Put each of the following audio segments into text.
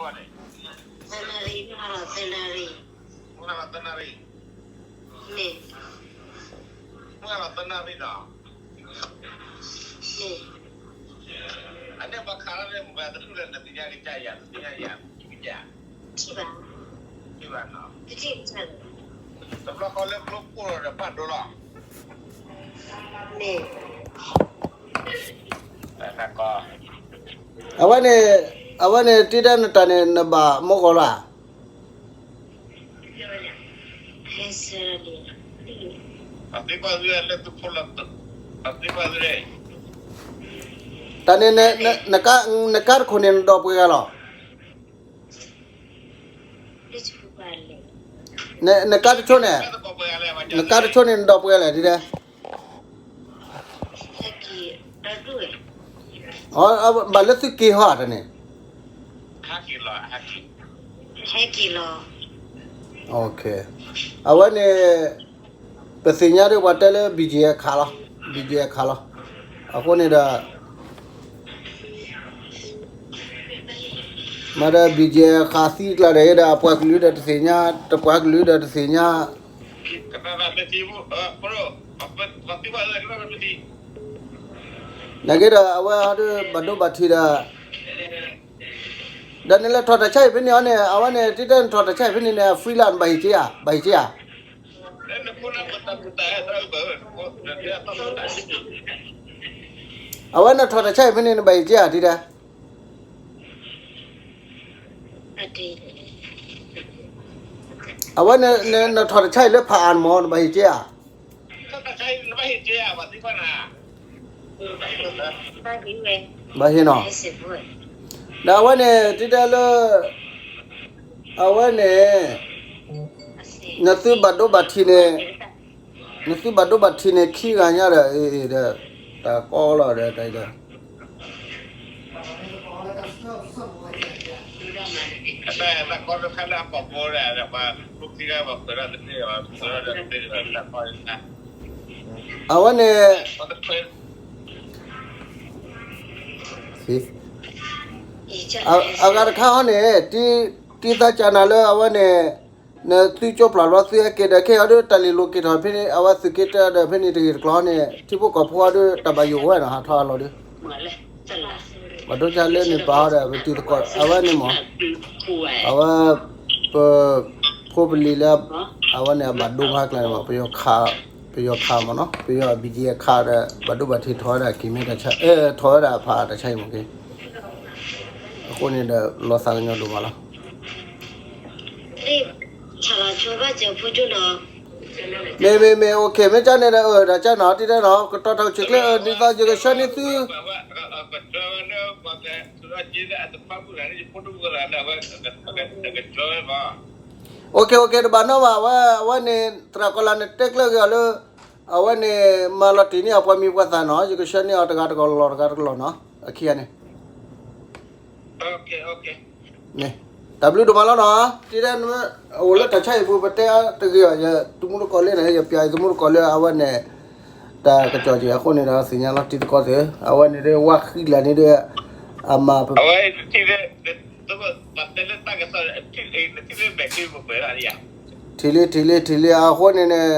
သၢနၣ်ရံၣ်, မုၢ်ဟါလီၤသၢနၣ်ရံၣ်, မုၢ်ဟါလီၤသၢနၣ်ရံၣ်, မ့ၢ်, မုၢ်ဟါလီၤသၢနၣ်ရံၣ်နီၤ, မ့ၢ်, အန့ၣ်ပှၤခးလီၤန့ၣ် မ့ၢ်ဘၣ်တထူၣ်လၢနသ့ၣ်ညါကစၢ်ယၤ နသ့ၣ်ညါယၤ ကစၢ်, ထံၣ်ဘၣ်, ထံၣ်ဘၣ်နီၤ, တဘျီဃီလၢကျိပိၢ်ဒီးဘၣ်ဒိလီၤ မ့ၢ်, အဝဲန့ၣ်, အဝဲန့ၣ် တံၤဒဲးနတၢ်န့ၣ် နဘၣ်မုၢ်ဂီၤလီၤဧါ, တၢ်န့ၣ်, နကါတခိၣ်န့ၣ် နဒိးပှဲၤဂၤလီၤ နကါတဆိန့ၣ်, နကါတဆိန့ၣ် နဒိးပှဲၤဂၤလဲၣ်ဒ်လဲၣ်, ဘၣ်လၢသုက့ၤဟီဧါတၢ်န့ၣ်, အဝဲန့ၣ်, ပသ့ၣ်ညါဒီးပှၤတဲလၢ ဘံၣ်ကၠံၣ်အခးလီၤ, ဘံၣ်ကၠံၣ်အခးလီၤ, အဃိန့ၣ်ဒီး မ့ၢ်ဒီး ဘံၣ်ကၠံၣ်အခးသံကျါဒီး ဒီးအပှၤကလုာ်ဒီးတသ့ၣ်ညါ, တပှၤကလုာ်ဒီးတသ့ၣ်ညါ, နာ်က့ဒီး အဝဲဟီဒီး ဘၣ်ဒိဘၣ်ထံးဒီး, ဒီးနလဲၤထီၣ်တၢ်ဆါဟံၣ်ဖဲန့ၣ်အီၤန့ၣ် အဝဲန့ၣ် တံၤဒဲးနထီၣ်တၢ်ဆါဟံၣ်ဖဲန့ၣ်န့ၣ် free လၢနဘၣ်ဟ့ၣ်က့ၤဧါ, ဘၣ်ဟ့ၣ်က့ၤဧါ, အဝဲနထီၣ်တၢ်ဆါဟံၣ်ဖဲန့ၣ် နဘၣ်ဟ့ၣ်က့ၤဧါ တံၤဒဲး အဝဲန့ၣ် နထီၣ်တၢ်ဆါဟံၣ်လၢဖးအါမး နဘၣ်ဟ့ၣ်က့ၤဧါ, ဘၣ်ဟ့ၣ်နီၤ, ဒီးအဝဲန့ၣ် တံၤဒဲးလၢ, အဝဲန့ၣ် နသုဘၣ်ဒိဘၣ်ထံးန့ၣ်, နသုဘၣ်ဒိဘၣ်ထံးန့ၣ် ခံဂၤညါဒီး အ့ၣ်ဒီး တၢ်ကီလီၤဒီးတၢ်အံၤဒီး အဝဲန့ၣ်, အဂၤတခါဟီန့ၣ် တံၤသးကၢ်နၤလၢအဝဲန့ၣ် နသုကၠိပျၢ်လီၤသုဟဲက့ၤဒီး ခဲအံၤဒီး တၢ်လ့ၢ်လိာ်က့ၤထီၣ်ဖဲန့ၣ် အဝဲသုးက့တၢၢ်ဒီးဖဲန့ၣ်တဂ့ၤတကျိၤန့ၣ် ထံဖိကီၢ်ဖိဒီး တၢ်ဘၣ်ယိၣ်အိၣ်ဝဲနီၤ ဟးထီၣ်အလီၤဒီး ဘၣ်ဒိဆါလၢန့ၣ်ပာ်အီၤဒီး ပတံၤသကိး အဝဲန့ၣ်မး အဝဲ ပဖိပလံၤလၢ အဝဲန့ၣ် အဘၣ်ဒိဖးကျါန့ၣ်မး ပယီၤခးမးနီၤ ပယီၤ ဘံၣ်ကၠံၣ်အခးဒီး ဘၣ်ဒိဘၣ်ထံးထီၣ်ဝဲဒၣ်က့ၤမ့ၢ်တၢ်ဆါ ထီၣ်ဝဲဒၣ်ဖးတၢ်ဆါအံၤမးက့ၤ အဃိန့ၣ်ဒီး လီၤသးကညီၤဒိၣ်မးလီၤ မ့ၢ်မ့ၢ်မ့ၢ် okay မ့ၢ်ကန့ၣ်ဒီး အၢ တၢ်ကန့ၣ် တံၤဒဲးနီၤ ကတီၤတၢ်အိၣ်ဆံးကျဲ အၢ ဒ်သိးယကဆှၢန့ၢ်သု okay okay တဘၣ်နီဘၣ် အဝဲ အဝဲန့ၣ် သရၣ်ကီၤလၤန့ၣ် တဲကျၢၤက့ၤအီၤလၢ အဝဲန့ၣ် မၤလီၤတံၢ်န့ၢ်အပှၤမံၤပှၤသၣ်နီၤ ယကဆှၢန့ၢ်အီၤတဂၤတကီၢ်လီၤတဂၤတကီၢ်လီၤနီၤ အခံဂၤန့ၣ် တၢ်ဘျုးဒိၣ်မးလီၤနီၤ တံၤဒဲး အိၣ်လၢတၢ်ဆါဟံၣ်ပူၤ ပတဲတဂ့ၤဘၣ် ယသမူတကိးလၢန့ၣ် ယပျးယသမူတကိးလၢအဝဲန့ၣ် တၢ်ကစီၣ်က့ၤအဃိန့ၣ်ဒီး သ့ၣ်ညါလီၤတံၤသကိးသ့ၣ် အဝဲန့ၣ်ဒီး ဝါဃံလၤန့ၣ်ဒီး အမၤ ထံၣ်လံ ထံၣ်လံ ထံၣ်လံ ထံၣ်လံ အဃိန့ၣ်န့ၣ်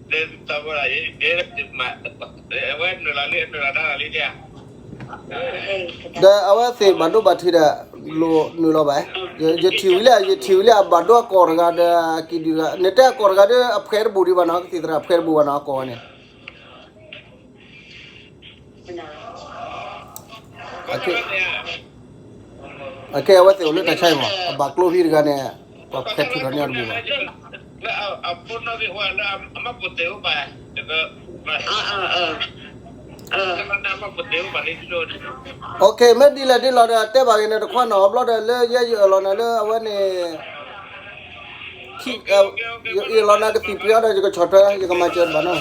ဒီးအဝဲသ့ၣ်ဘၣ်ဒိဘၣ်ထံးဒီး လိၣ်နုာ်လီၤဘၣ်, ယထံၣ်ဝံၤလံ ယထံၣ်ဝံၤလံ အဘၣ်ဒိအကီၢ်တဂၤဒီး အကံၣ်ဒုၣ်တဂၤ နတဲအကီၢ်တဂၤဒီး အဖှဲးတဘူးဒံးဘၣ်နီၤ ကသံၣ်သရၣ်ဖှဲးတဘူးဘၣ်နီၤ အကီၢ်ဝဲန့ၣ် အကဲ အဝဲသ့ၣ်အိၣ်လၢတၢ်ဆါအံၤမး အဘၣ်ကျိဖံးတဂၤန့ၣ် ပှၤဖှဲးထူၣ်ထီၣ်န့ၢ်အီၤတဘူးဘၣ် okay မ့ၢ်ဒ်လဲၣ်ဒ်လဲၣ်ဒီး တဲဘၣ်က့ၤန့ၣ်တခွါနီၤ ဘျီဒီး လၢယဲယအၢၣ်လီၤနၤလၢအဝဲန့ၣ် ယအၢၣ်လီၤနၤကသံၣ်ပှ့ၤအီၤဒီး ယကဆီၣ်ထွဲ ယကမၤစၢၤတဘၣ်နီၤ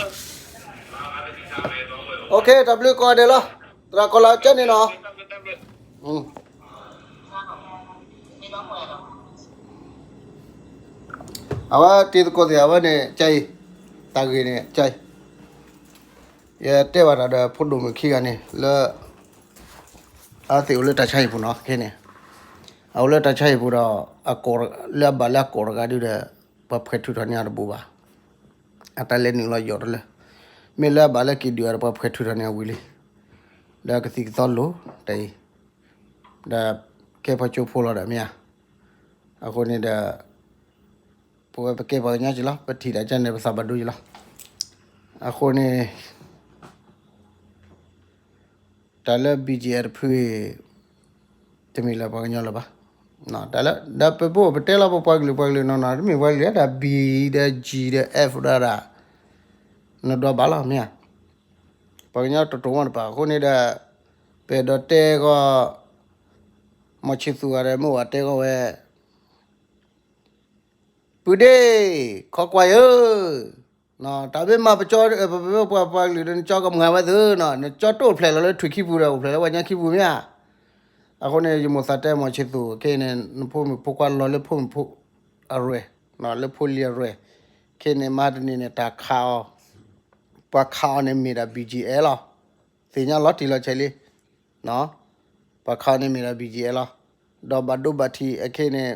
okay တၢ်ဘျုးကိးဂၤဒဲးလီၤ သရၣ်ကီၤလၤကန့ၣ်နီၤ အဝဲတံၤသကိးသ့ၣ် အဝဲန့ၣ် ကၢ်အံၤ တၢ်ဂ့ၢ်န့ၣ် ကၢ်အံၤ ယတဲဘၣ်တၢ်ဒီးဖိဒိၣ်မုၣ်ခံဂၤန့ၣ် လၢ အဝဲသ့ၣ်အိၣ်လၢတၢ်ဆါဟံၣ်ပူၤနီၤ ခဲန့ၣ် အအိၣ်လၢတၢ်ဆါဟံၣ်ပူၤဒီး အကိး လၢအဘၣ်လၢအကိးတဂၤဒုဒီး ပှၤဖှဲးထုးထီၣ်န့ၢ်အီၤတဘူးဘၣ်. အတၢ်လဲၤနုာ်လီၤယိာ်တလၢ. မ့ၢ်လၢအဘၣ်လၢက့ၤဒုးအီၤဒီး ပှၤဖှဲးထုးထီၣ်န့ၢ်အဝံၤလံ. ဒီးကသံၣ်ကသီလိၤတၢ်အံၤ, ဒီးကဲပှၤကၠိဖိလီၤဒီးမ့ၢ်ဧါ. အဃိန့ၣ်ဒီး ပဝဲပကဲပှၤကညီက့လီၤ, ပထံၣ်တၢ်ကန့ၣ် ပသးဘၣ်ဒိယလီၤ. အဃိန့ၣ် တၢ်လၢ ဘံၣ်ကၠံၣ်အဲၣ် တဖုအံၤ တမ့ၢ်လၢပှၤကညီလၢၤဘၣ်. တၢ်လၢ ဒီးပဘိပတဲလီၤပပှၤကလုာ်ပှၤကလုာ်နီၢ်နီၢ် တမ့ၢ်ပှၤကလုာ်ဒၣ် ဘံၣ်ဒီးကၠံၣ်ဒီး အဲၣ်ဒၣ် နဒွးဘၣ်လီၤမ့ၢ်ဧါ. ပှၤကညီတတိၤမ့ၢ်တပၤအဃိန့ၣ်ဒီး ပအဲၣ်ဒိးတဲကီး မီၢ်ဆံသူးဂၤဒီးမ့ၢ်ဝဲတဲကီးဝဲ ပုၢ်ဒ့ၣ် ခီကွၢ်ဧၢ, တၢ်မ့ၢ်မၤပကၠီ ပပှၤပှၤကလုာ်ဒီး နကၠီကမၤဝဲသုနီၤ, နကၠီတအိၣ်ဖျဲၣ်လီၤလၢထွံၣ်ခံပူၤဒီး အိၣ်ဖျဲၣ်လၢပှၤကညီခံပူၤမ့ၢ်ဧါ. အဃိန့ၣ် ယမိၢ်သးတဲမီၢ်ဆံသူး ခဲအံၤန့ၣ် နဖိမုၣ်ဖိခွါလီၤလၢဖိမုၣ်ဖိအရဲၣ်, လၢဖိလံၤအရဲၣ်, ခဲအံၤန့ၣ် မဟါတနံၤန့ၣ် တၢ်ခးအီၤ, ပှၤခးအီၤန့ၣ်မ့ၢ်ဒၣ် ဘံၣ်ကၠံၣ်အဲၣ် လီၤ. သ့ၣ်ညါလီၤတံၢ်လီၤဆဲးလံ ပှၤခးအီၤန့ၣ်မ့ၢ်ဒၣ် ဘံၣ်ကၠံၣ်အဲၣ် လီၤ. ဒီးဘၣ်ဒိဘၣ်ထံးအခဲအံၤန့ၣ်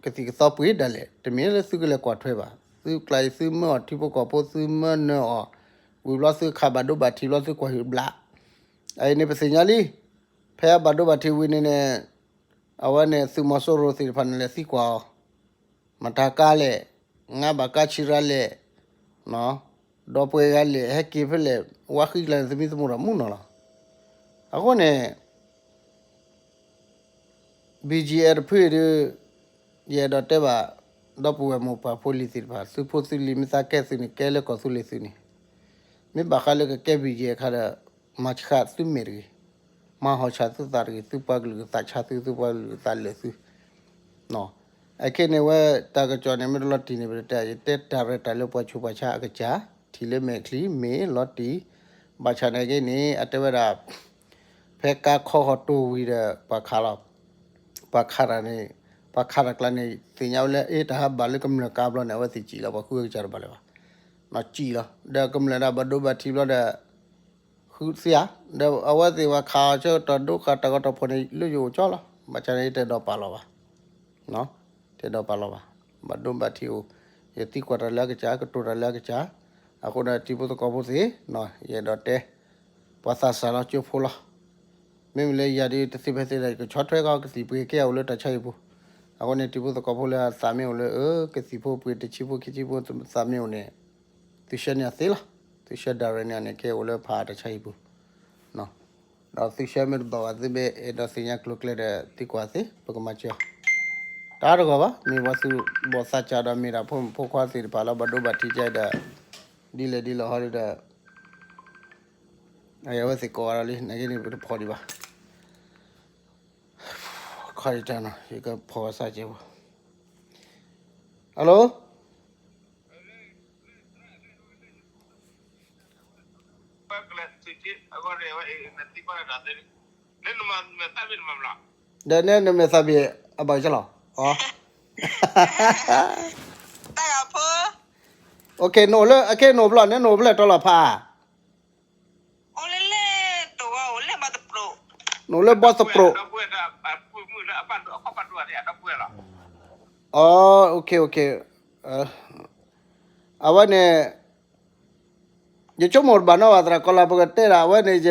ကသံၣ်ကသီပှ့ၤဒၣ်လဲာ်, တမ့ၢ်လၢသုကလဲၤကွၢ်ထွဲဘၣ်, သုကျါအံၤသုမၢအီၤထံဖိကီၢ်ဖိ သုမၢနၢၤအီၤ, ဝံၤဘျီသုခးဘၣ်ဒိဘၣ်ထံးဘျီသုကွၢ်ဟုၣ်ဘျး. အအံၤန့ၣ် ပသ့ၣ်ညါလံ, ဖဲအဘၣ်ဒိဘၣ်ထံးဝံၤန့ၣ်န့ၣ် အဝဲန့ၣ်သုးမီၤစိရိၤသ့ၣ်တဖၣ်န့ၣ် လဲၤသံကွၢ်အီၤ, မတၤကါလဲၣ်, ငါဘၣ်ကါဆံရါလဲၣ်, ဒီးပှဲၤဂၤလဲၣ်, ဟဲက့ၤဖဲလဲၣ်, ဝါဃံကျါန့ၣ် သမံသမိးဒီးမုၢ်နီၢ်လီၤ. အဃိန့ၣ် ဘံၣ်ကၠံၣ်အဲၣ် တဖုအံၤဒီး ယအဲၣ်ဒိးတဲဘၣ် ဒီပုၢ်ဝဲၢ်မိၢ်ပၢ်ဖိလံၤသ့ၣ်တဖၣ်, သုဖိသုလံၤ မ့ၢ်သးကဲသုန့ၣ် ကဲလၢကီၢ်သူလ့ၤသုန့ၣ်, မ့ၢ်ဘၣ်ဃးလၢကကဲ ဘံၣ်ကၠံၣ်အဲၣ် အခါဒီး မၤဆှးသုမဲာ်တဂ့ၤ, မၤဟီၣ်ဆှးသုသးတဂ့ၤ, သုပှၤကလုာ်ကသးဆါသု, သုပှၤကလုာ်ကသးလၢာ်သု အခဲန့ၣ်ဝဲ တၢ်ကစီၣ်န့ၣ် မ့ၢ်တလီၤတံၢ်န့ၣ် ပတဲ ယတဲတၢ်ရဲၣ်တၢ်လၢပှၤဆူးပှၤဆါအကစၢ်, ထံၣ်လၢမဲာ်ချံ မ့ၢ်လီၤတံၢ်, ဘၣ်ဆၣ်နာ်က့န့ၣ် အတဲဝဲဒၣ် ဖဲကါခီဃီၤတိၢ်ဝံၤဒီး ပှၤခးလီၤ, ပှၤခးတၢ်န့ၣ်, ပှၤခးတၢ်ကျါန့ၣ် သ့ၣ်ညါဝဲလၢ အ့ တၢ်ဟးဘၣ်လၢကမျၢၢ်ကါဘျီန့ၣ် အဝဲသ့ၣ်စံၣ်လီၤ, ပှၤဃုအကစၢ်တဘၣ်လၢၤဘၣ်, စံၣ်လီၤ, ဒီးကမျၢၢ်ဒၣ်ဘၣ်ဒိဘၣ်ထံးဘျီဒီး ဃုသ့ဧါ, ဒီးအဝဲသ့ၣ်ပှၤခးအီၤဆၢကတီၢ်ဒိဃာ်တၢ်ဂီၤတၢ်ဖီၣ်န့ၣ် လၢယအိၣ်ကၠီလီၤ, ဘၣ်ဆၣ်န့ၣ် ယတအဲၣ်ဒိးပာ်လီၤဘၣ် တအဲၣ်ဒိးပာ်လီၤဘၣ်, ဘၣ်ဒိဘၣ်ထံးအိၣ်, ယသံကွၢ်တၢ်လၢအကစၢ်, ကတိၤတၢ်လၢအကစၢ်, အဃိဒီးတံၤဖိသကိးဖိသ့ၣ်, ယအဲၣ်ဒိးတဲ, ပှၤသးစၢ်လီၤကၠိဖိလီၤ, မ့မ့ၢ်လၢယၤဒ်တသ့ဖဲသ့ဒီး ယကဆီၣ်ထွဲကီးကသံၣ်ပှ့ၤကဲအိၣ်လၢတၢ်ဆါဟံၣ်ပူၤ, အဃိန့ၣ် တံၤဖိသကိးဖိလၢအသးမ့ၢ်အိၣ်လၢ အၢ ကသံၣ်ဖိပှ့ၤတဆံဖိခံဆံဖိသးမ့ၢ်အိၣ်န့ၣ်, သုဆှၢန့ၢ်အီၤသ့လီၤ, သုဆှၢဒၣ်ရဲၣ်န့ၢ်အီၤန့ၣ် ကဲအိၣ်လၢဖးတၢ်ဆါဟံၣ်ပူၤ ဒီးသုဆှၢမ့ၢ်တဘၣ်ဘၣ် သုမ့ၢ်အဲၣ်ဒိးသ့ၣ်ညါကျိၤကျဲဒီး သံကွၢ်သ့ ပကမၤစၢၤအီၤ, တၢ်တဂီၤဘၣ်, မ့ၢ်ပှၤသူၣ်ဘီၣ်သးစၢ်ဒီးမ့ၢ်ဒၣ်ဖိမုၣ်ဖိခွါသ့ၣ်တဖၣ်လၢဘၣ်ဒိဘၣ်ထံးကဒီး, ဒ်လဲၣ်ဒ်လဲၣ်ဟီဒီး အဝဲသ့ၣ်ကိးဂၤဒီးလံ နာ်က့န့ၣ် ပတဖီၣ်ဒံးဘၣ်, ခီတနီၤ ယကဖီၣ်ဝဲစၢ်ကဲးဖိ, hello, ဒီးနဲနမဲာ်သးဘ့ၣ်အဘၣ်ကလီၤ, တၢ်ဂၤဖိ, နအိၣ်လၢအခဲနအိၣ်ဖျီၣ် နဲနအိၣ်ဖျဲၣ်တီလီၤဖး, နအိၣ်လၢဘီသပျိး, အဝဲန့ၣ် ယဆိကမိၣ်တဘၣ်နီၤဘၣ်သရၣ်ကီလီၤ ပကတဲဒၣ် အဝဲန့ၣ်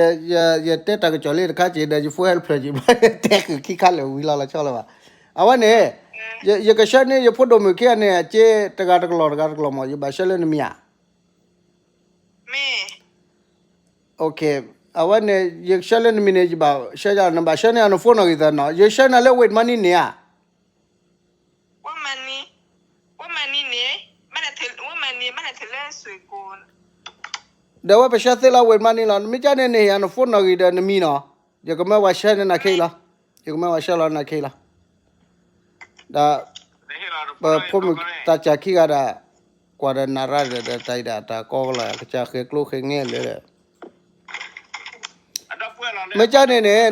ယတဲတၢ်ကစီၣ်လံတခါက့ၤဒီး ယဖိဟဲတဖျၢၣ်က့ၤဘၣ် ယတဲဃုာ်ခံခါလၢာ်ဝံၤလီၤလီၤဆီလၢၤဘၣ်. အဝဲန့ၣ် ယကဆှၢန့ၢ်ယဖိဒိၣ်မုၣ်ခံဂၤန့ၣ် အစ့တဂၤတကလီၢ်တဂၤတကလီၢ်မး ယဘၣ်ဆှၢလၢနမံၤဧါ. မ့ၢ် အဝဲန့ၣ် ယဆှၢလၢနမံၤန့ၣ် ယဘၣ်ဆှၢယၤ နဘၣ်ဆှၢန့ၢ်အီၤန phone နီၣ်ဂံၢ်သၢနီၤ ယဆှၢနၤလၢ Wave Money န့ၣ်ဧါ. ဒီးဝဲပဆှၢသ့လီၤ Wave Money လီၤ မ့ၢ်ကန့ၣ်န့ၣ် ယၤန phone နီၣ်ဂံၢ်ဒီးနမံၤနီၤ ယကမၢဝဲဆှၢန့ၢ်နၤခဲအံၤလီၤ ယကမၢဝဲဆှၢလီၤနၤခဲအံၤလီၤ. ဒီး ပဖိမုၣ်တၢ်စၢ်ခံဂၤဒၣ် ကွၢ်ဒီးနၤရၣ်ဒီး တၢ်အံၤဒၣ်တၢ်ကီကလီၤ ကစၢ်ဃဲၤကျိဃဲၤငဲလၢာ်ဒီး မ့ၢ်ကန့ၣ်န့ၣ် န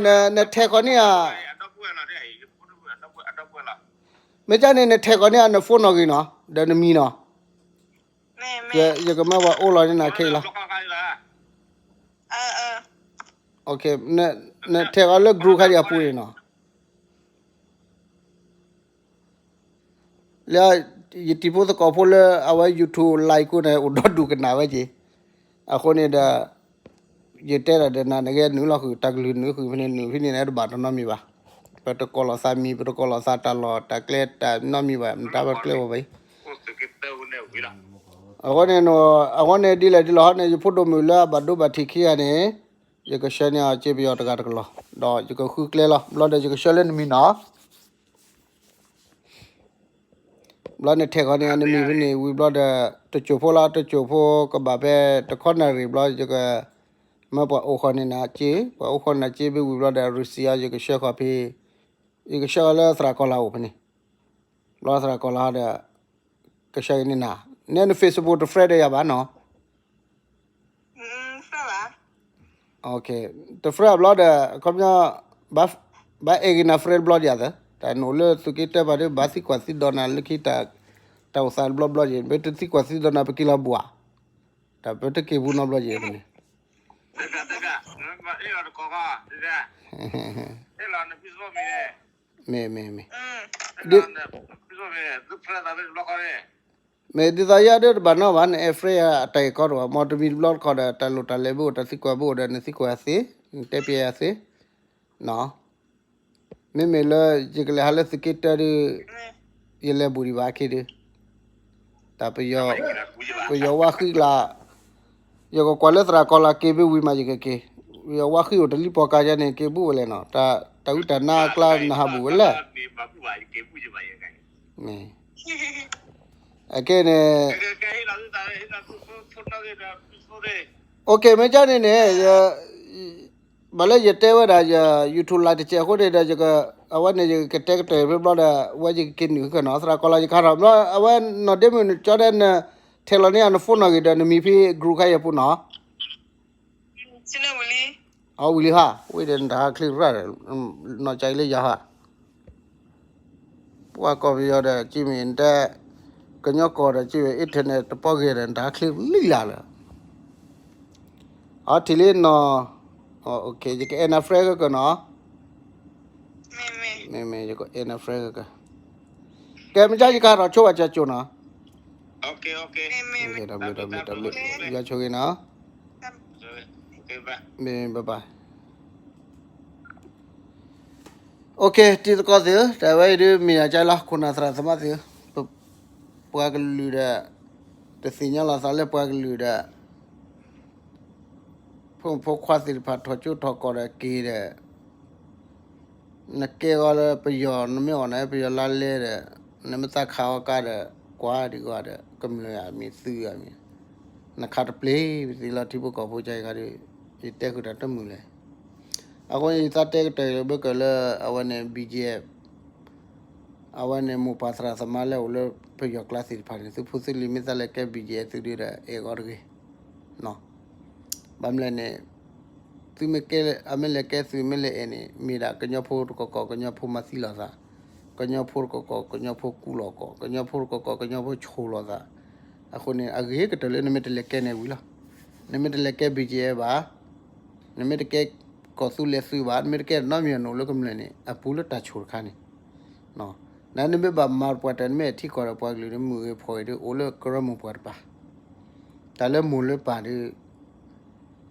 ထဲးဃီၤန့ၢ်ဧါ မ့ၢ်ကန့ၣ် နထဲးဃီၤန့ၢ်ဧါ န phone နီၣ်ဂံၢ်နီၤ ဒီးနမံၤနီၤ ယကမၢဝဲအိၣ်လီၤန့ၢ်နၤခဲအံၤလီၤ. နထဲးဃီၤလၢ group ခါဒံးအပူၤန့ၣ်နီၤ. လၢယတံၤဖိသကိးဖိလၢအဝဲ YouTube live ကိးန့ၣ် အိၣ်ဒီဒူၣ်ကနၣ်ဝဲက့ၤ, အဃိန့ၣ်ဒီး ယတဲဒၣ်ဒီးနၤ နဂဲၤနုာ်လီၤဃုာ် တၢ်ကလုၢ်နုာ်ဃုာ်ဖဲန့ၣ် နုာ်ဖဲန့ၣ်န့ၣ် တဘၣ်တနီတမံၤဘၣ်. ပတကိးလိာ်သးမံၤ ပတကိးလိာ်သးတၢ်လီၢ်တၢ်ကျဲတၢ်နီတမံၤဘၣ် မတၤဘၣ်ကျဲဝဲဘၣ်အံၤ. အဃိန့ၣ် အဃိန့ၣ်ဒ်လဲၣ်ဒ်လဲၣ်ဟီန့ၣ် ယဖိဒိၣ်မုၣ်လၢအဘၣ်ဒိဘၣ်ထံးခံဂၤန့ၣ် ယကဆှၢန့ၢ်အီၤစ့ပယီၤတဂၤတကလီၢ်, ဒီးယကဃုကျဲလီၤ ဘျီဒီးယကဆှၢလၢနမံၤနီၤ ဘျီနထဲးဃီန့ၣ် နမံၤဖဲန့ၣ်ဝံၤဘျီဒီး တစိၢ်ဖိလီၤ တစိၢ်ဖိကဘၣ်ဖဲတခီနၣ်ရံၣ်ဘျီ ယက မ့ၢ်ပှၤအိၣ်ဃီန့ၣ်နၤစ့, ပှၤအိၣ်ဃီနၤစ့ဘၣ်ဝံၤဘျီဒီး receipt အီၤ ယကဆှၢဃီဖဲ, ယကဆှၢဃီလၢသရၣ်ကီၢ်လၤအိၣ်ဖဲန့ၣ်, ဘျီသရၣ်ကီၢ်လၤဒီး ကဆှၢက့ၤန့ၢ်နၤ, နဲန Facebook တ friend ဒီးယၤဘၣ်နီၤ တ friend ဘျီဒီး အခီပညီ ဘၣ်အဲၣ်ဂ့ၤနၤ friend ဘျီဒံးဧါသၢ, တၢ်နအိၣ်လၢသုးက့တၢပၤဒီး ဘၣ်သံကွၢ်သံဒိးနၤလၢခံ တၢ်အိၣ်သးတဘျီဘျီက့ၤ ပတသံကွၢ်သံဒိးနၤ ပက့ၤလီၤဘှၣ်, တၢ်ပတက့ၤပူၤနီတဘျီက့ၤဖဲန့ၣ် မ့ၢ် မ့ၢ် မ့ၢ် ဒ် မ့ၢ်ဒ်သိးယၤဒ်တဘၣ်နီဘၣ် နအဲၣ် friend ယၤ တၢ်ဂ့ၢ်ကီတအိၣ် မ်တမံၤတဘျီတခီဒီး တၢ်လိၣ်တၢ်လဲၤဘၣ်အိၣ် တၢ်သံကွၢ်ဘၣ်အိၣ်ဒီး နသံကွၢ်ယၤသ့, နတဲပျဲယၤသ့, နီၤ, မ့မ့ၢ်လၢယကလဲၤဟးလၢသုးက့တၢဒီး ယလဲၤဘူးဒံးဘၣ်ခဲဒီး တၢ်ပယီၤ ပယီၤဝါဃံကျါ ယကကွၢ်လၢသရၣ်ကီၢ်လၤက့ၤဘၣ်ဝံၤမး ယကက့ၤ, ပယီၤဝါဃံအိၣ်တလံၤပီၢ်ကါယါန့ၣ် က့ၤဘူးဝဲလဲၣ်နီၤ, တၢ်ဝံတၢ်နါအကျါ နဟးဘူးဝဲလဲၣ် မ့ၢ် အခဲန့ၣ် OK မ့ၢ်ကန့ၣ်န့ၣ် ဘၣ်လၢယတဲဝဲဒၣ်ယ YouTube live တစဲးအဃိန့ၣ်ဒီး အဝဲန့ၣ်ယကတဲကတၢၢ်ဖဲဘျီဒီး အဝဲယကက့ၤနုာ်ဃုာ်နီၤ သရၣ်ကီၢ်လၤ ယကဟးထီၣ်ဘျီ အဝဲနီၢ်ဒ့မုၣ်နကၠီဒဲးန ထဲးလီၤန့ၢ်အီၤန phone နီၣ်ဂံၢ်ဒီး နမံၤဖဲ group ခါယဲၢ်ပူၤနီၤ အဝဲဝံၤလံဟါ ဝံၤဒီးနတဟးချ့ရၣ်ဒီး နီၢ်ကၠီလၢယၤဟါ ပှၤကီၢ်ပယီၤဒီး ကမ့ၢ်တဲ ကညီကီၢ်ဒီး ကမ့ၢ် internet တပီဂ့ၤဒီး နတဟးချ့လံလၢ်လၢ် အထံၣ်လံနီၤ ယကအဲၣ်နၤ friend ကကနီၤ မ့မ့ၢ် ယကအဲၣ်နၤ friend ကက ကဲ မ့ၢ်ကယကဟးထီၣ်ဆိဘၣ်ကၠီကၠိနီၤ တၢ်ဘျုး တၢ်ဘျုး တၢ်ဘျုး ယဆိဂ့ၤနီၤ မ့ၢ် bye bye OK တံၤသကိးသ့ၣ်ဧၢ, တၢ်ဝဲအံၤဒ်မ့ၢ်ယၤကၠီလီၤ ခိၣ်နၢ်သရၣ်သမါသ့ၣ်ဧၢ, ပ ပှၤကလုာ်ဒီး တသ့ၣ်ညါလီၤသးလၢပှၤကလုာ်ဒီး ဖိမုၣ်ဖိခွါသ့ၣ်တဖၣ်ထီၣ်ကၠိထီၣ်ကီၢ်ဒီးက့ၤဒီး နကဲဂီၤလၢပယီၤ နမ့ၢ်အီၣ်နၤ ပယီၤလါလဲဒီး နမ့ၢ်သးခးအီၤကါဒီး ကွၢ်ဒံးကွၢ်ဒီး ကမျၢၢ်အမံၤ သုးအမံၤ နခးတပျ့ၤ ပသံလီၤထံဖိကီၢ်ဖိကၠီယကါဒီး ယတဲဃုာ်တၢ်တမုာ်လဲၣ်. အဃိယသးတဲကတၢၢ်ဘၣ်ကလၢ အဝဲန့ၣ် BGF အဝဲန့ၣ်မိၢ်ပၢ်သရၣ်သမါလၢအိၣ်လၢပယီၤကျါသ့ၣ်တဖၣ်န့ၣ် သုဖိသုလံၤမ့ၢ်သးလဲၤကဲ BGF သုဒုဒီး အဲၣ်ဂီၤတဂ့ၤ ဘၣ်မနုၤလဲၣ်န့ၣ် သုမ့ၢ်ကဲ အမ့ၢ်လဲၤကဲသုးမ့ၢ်လဲၤအဲၣ်န့ၣ် မ့ၢ်ဒၣ်ကညီဖိတကီၢ်ကီၢ် ကညီဖိမၤသံလိာ်သး, ကညီဖိတကီၢ်ကီၢ် ကညီဖိကူၣ်လိာ်ကီၢ်, ကညီဖိတကီၢ်ကီၢ် ကညီဖိဆိၣ်လိာ်သး. အဃိန့ၣ် အဂ့ၤကတၢၢ်လၢနမ့ၢ်တလဲၤကဲန့ၣ်ဝံၤလီၤ. နမ့ၢ်တလဲၤကဲ BGF ဘၣ်, နမ့ၢ်တကဲကီၢ်သူလ့ၤသုးဘၣ်, နမ့ၢ်တကဲနီတမံၤအိၣ်လၢကမျၢၢ်န့ၣ် အပူၤလၢတၢ်ဆိၣ်တခါန့ၣ် နမ့ၢ်ဘၣ်မၤပှၤတၢ် နမ့ၢ်ထံကီၢ်ဒီးပှၤကလုာ်ဒီး မုၢ်ဂ့ၤဖီၣ်ဂ့ၤဒီး အိၣ်လၢကရၢမိၢ်ပှၢ်တပၤ, တၢ်လၢမိၢ်လၢပၢ်ဒီး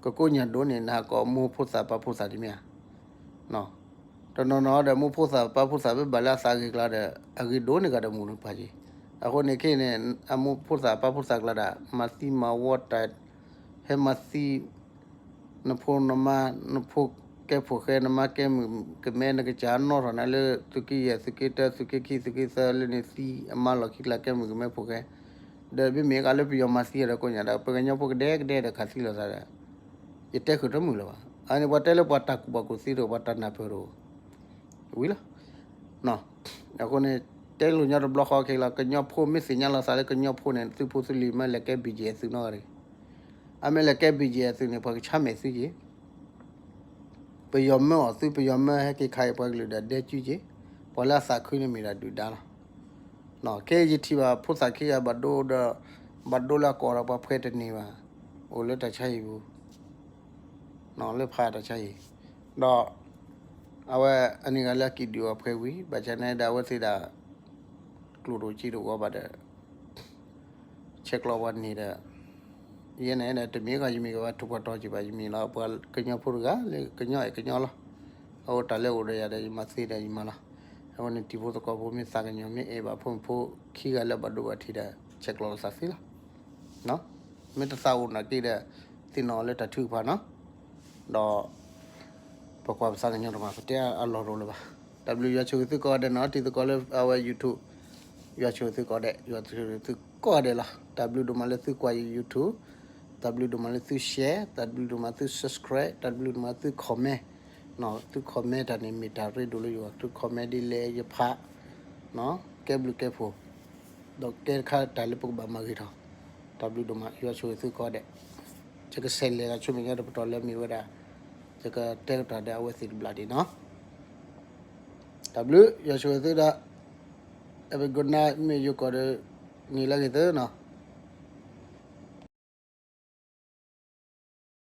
ကကိးညၣ်ဒိၣ်န့ၣ် နဟးကိးမိၢ်ဖိသၣ်ပၢ်ဖိသၣ်ဒ်မ့ၢ်ဧါ. တနီၤနီၤဒီး မိၢ်ဖိသၣ်ပၢ်ဖိသၣ် မ့ၢ်ဘၣ်လၢအသးဂ့ၤကျါဒီး အဂ့ၤဒိၣ်န့ၢ်ကဒီးမိၢ်လၢပၢ်က့ၤ. အဃိန့ၣ်ခဲအံၤန့ၣ် အမိၢ်ဖိသၣ်ပၢ်ဖိသၣ်ကျါဒၣ် မၤသံမၤဝီတၢ် ဟဲမၤသံ နဖိနမါ နဖိကဲဖိၣ်ဃဲ နမါကဲမုၣ်ကမဲ နကစၢ်နီၣ်ထီၣ်နၤလၢ သုးက့ယဲၢ် သုးက့တၢ သုးက့ခံ သုးက့သၢလၢန့ၣ်သံ အမါလီၢ်ခံကျါကဲမုၣ်ကမဲဖိၣ်ဃဲ ဒီးမ့မ့ၢ်ကလၢပယီၤမၤသံဒီးကိးညါဒီး ပကညီဖိကဒဲကဒဲဒီးခးသံလိာ်သးဒီး ယတဲဃုာ်တမုာ်လၢၤဘၣ်. အန့ၣ်ပှၤတဲလၢပှၤတၢ်ကူၣ်ဘၣ်ကူၣ်သ့တအိၣ် ပှၤတၢ်နၢ်ပၢၢ်တအိၣ် ဝံၤလီၤ. အဃိန့ၣ် တဲလိာ်ညီတဘျီဃီခဲလီၤ ကညီဖိမ့ၢ်သ့ၣ်ညါလီၤသးလၢကညီဖိန့ၣ် သုဖိသုလံၤမ့ၢ်လဲၤကဲ BGF သုးနီတဂၤတဂ့ၤ. အမ့ၢ်လဲၤကဲ BGF သုးန့ၣ် ပှၤကဆါမဲာ်သုက့ၤ ပယီၤမၢအီၣ်သု ပယီၤမၢဟဲက့ၤခးအံၤပှၤကလုာ်ဒီးဒဲကၠူက့ၤ, ပှၤလၢအသးခုန့ၣ်မ့ၢ်ဒၣ်ဒုၣ်ဒါလီၤ. ခဲအံၤယထံၣ်ဘၣ်ဖိသၣ်ခံဂၤဘၣ်ဒိဒီး ဘၣ်ဒိလၢအကိာ်ဒီးပှၤဖှဲးတန့ၢ်ဘၣ်, အိၣ်လၢတၢ်ဆါဟံၣ်ပူၤ လၢဖးတၢ်ဆါဟံၣ်, ဒီး အဝဲအန့ၣ်ဂၤလၢအကံၣ်ဒုၣ်အီၤဖှဲးဝံၤ ဘၣ်ဆၣ်န့ၣ်ဒၣ်အဝဲသ့ၣ်ဒၣ် ကျိၣ်တအိၣ်စ့တအိၣ်ဘၣ်ဒီး ဆဲးကျိးပှၤန့ၣ်ဒီး ယဲန့ၣ်ဒီး တမ့ၢ်ကီးယမ့ၢ်ကဘၣ်ထူးပှၤတီၤက့ၤဘၣ် ယမ့ၢ်လီၤ ပှၤကညီဖိတဂၤလၢကညီအဲၣ်ကညီလီၤ. အဃိတၢ်လၢအိၣ်ဒီးယၤဒီး ယမၤသ့ဒီးယမၤလီၤ. အဃိန့ၣ် တံၤဖိသကိးဖိမ့ၢ်သးကညီၤ မ့ၢ်အဲၣ်ဘၣ်ဖိမုၣ်ဖိခံဂၤလၢဘၣ်ဒိဘၣ်ထံးဒီး ဆဲးကျိးလိာ်သးသ့လီၤ. မ့ၢ်တသးအိၣ်နာ်က့ဒီး သ့ၣ်နီၣ်အီၤလၢတၢ်ထုကဖၣ်နီၤ. ဒီး ပကွၢ်ပသးကညီၤတမး ပတဲအလီၢ်တအိၣ်လၢၤဘၣ်. တၢ်ဘျုးယွၤဆိၣ်ဂ့ၤသုကိးဂၤဒဲးနီၤ တံၤသကိးလၢအဝဲ YouTube ယွၤဆိၣ်ဂ့ၤသုကိးဂၤဒဲး ယွၤဆိၣ်ဂ့ၤသုကိးဂၤဒဲးလီၤ. တၢ်ဘျုးဒိၣ်မးလၢသုကွၢ်ယ YouTube, တၢ်ဘျုးဒိၣ်မးလၢသု share, တၢ်ဘျုးဒိၣ်မးသု subscribe, တၢ်ဘျုးဒိၣ်မးသု comment, သု comment တၢ်န့ၣ် မ့ၢ်တၢ်ရ့ဒိၣ်လၢယဂီၢ် သု comment ဒ်လဲၣ်ယဖး ကဲဘျုးကဲဖှိၣ် ဒီးကဲတခါတၢ်လၢပကဘၣ်မၤဂ့ၤထီၣ်. တၢ်ဘျုးဒိၣ်မး ယွၤဆိၣ်ဂ့ၤသုကိးဂၤဒဲး. ယကဆဲးလဲၤလီၤဆူမဲာ်ညါတပတီၢ်လၢမ့ၢ်ဝဲဒၣ် ယကတဲကတီၢ်ဒီးအဝဲသ့ၣ်တဘျီဒံးနီၤ. တၢ်ဘျုး ယွၤဆိၣ်ဂ့ၤသုဒီး have a good night မ့ၢ်ယိၤကီၢ်ဒီး နံၤလၢအဂ့ၤသၢနီၤ.